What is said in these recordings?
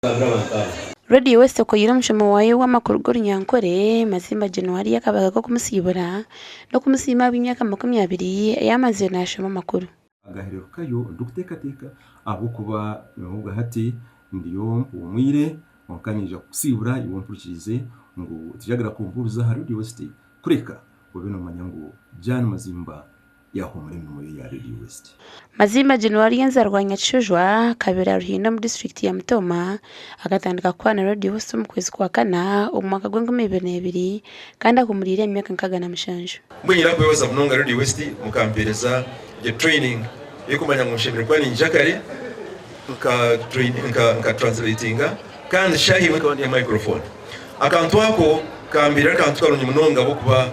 Radio West ekoire omushomi waayo w'amakuru g'orunyankore, Mazimba Januaria akabaga k'okumusiibura n'okumusiima ahabw'emyaka 20 ei amazire naashoma amakuru. Agahererukayo ndikuteekateeka ahabw'okuba obwa hati ndiyo mpuumwire kwonka niinyija kukusiibura iwe ompurikirize ngu tijagira kumbuuriza aha Radio West kureka obe noomanya ngu Jan Mazimba yaahuumura emirimo ye ya Radio West. Mazimba January enzarwa Nyakishujwa, Kabira Ruhinda omu disiturikiti ya Mitooma akatandika kukora na Radio West omu kwezi kwa kana omu mwaka gw'enkumi ibiri n'ebiri kandi ahumuriire aha myaka 67. Mbwenu nyine kwebaza munonga Radio West mukampereza egyo training eyokumanya ngu nshemereire kuba ninyija kare nka translatinga kandi shaaha emwe nkaba ndi aha microphone. Akantu ako kambeire akantu karungi munonga ahabw'okuba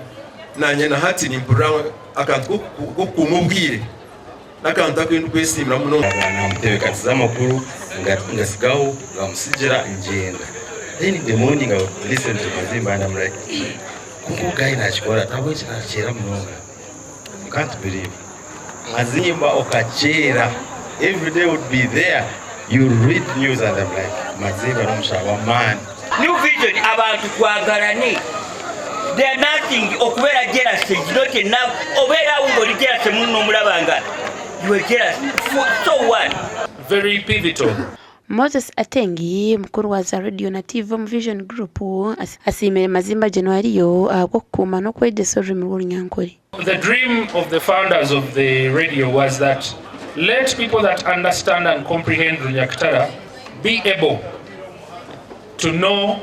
nanye na hati nimpurira akantu k'okukuuma obwire n'akantu aku ndikwesiimiramu munonga. Namutebekanisiza amakuru ngasigaho ngamusigira ngyenda then in the morning I would listen to Mazimba and I'm like kwonka ogu guy nakikora ata ahabw'enki nakyera munonga you can't believe Mazimba okakyera everyday would be there you read news and I'm like Mazimba n'omushaija w'amaani. New vision abantu twagarane there nothing okubeera jealous is not enough obeera awo nga oli jealous munno nomulaba nga you are jealous so what. Very pivotal. Moses Atengi, mukuru wa za rediyo na tiivi omu Vision Group asiimire Mazimba Januario ahabw'okukuuma n'okwegyesa orurimi rw'Orunyankore. The dream of the founders of the radio was that let people that understand and comprehend Runyakitara be able to know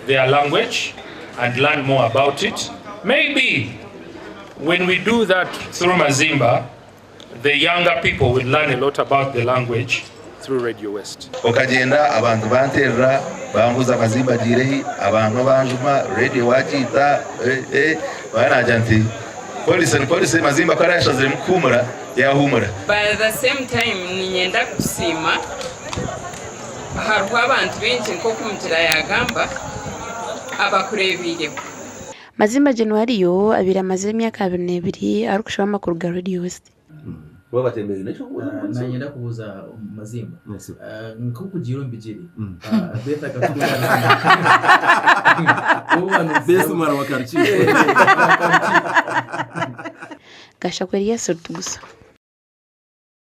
their language and learn more about it. Maybe when we do that through Mazimba, the younger people will learn a lot about the language through Radio West. Okagyenda abantu banterera bambuuza Mazimba agiire hi, abantu banjuma, radio wagiita, eh, eh, banagira nti police ni police Mazimba ku arashaziremu kuhuumura yahuumura. But at the same time niinyenda kukusiima, hariho abantu baingi nk'oku Mugira yaagamba abakureebiireho. Mazimba Januario abaire amazire emyaka 22 arikushoma amakuru ga Radio West. Nanyenda kubuuza Mazimba nk'okugiire omu bigyere Beth akatubuuza Beth omwana wa Karukiiko. Gashakwe Elias Rutugusa.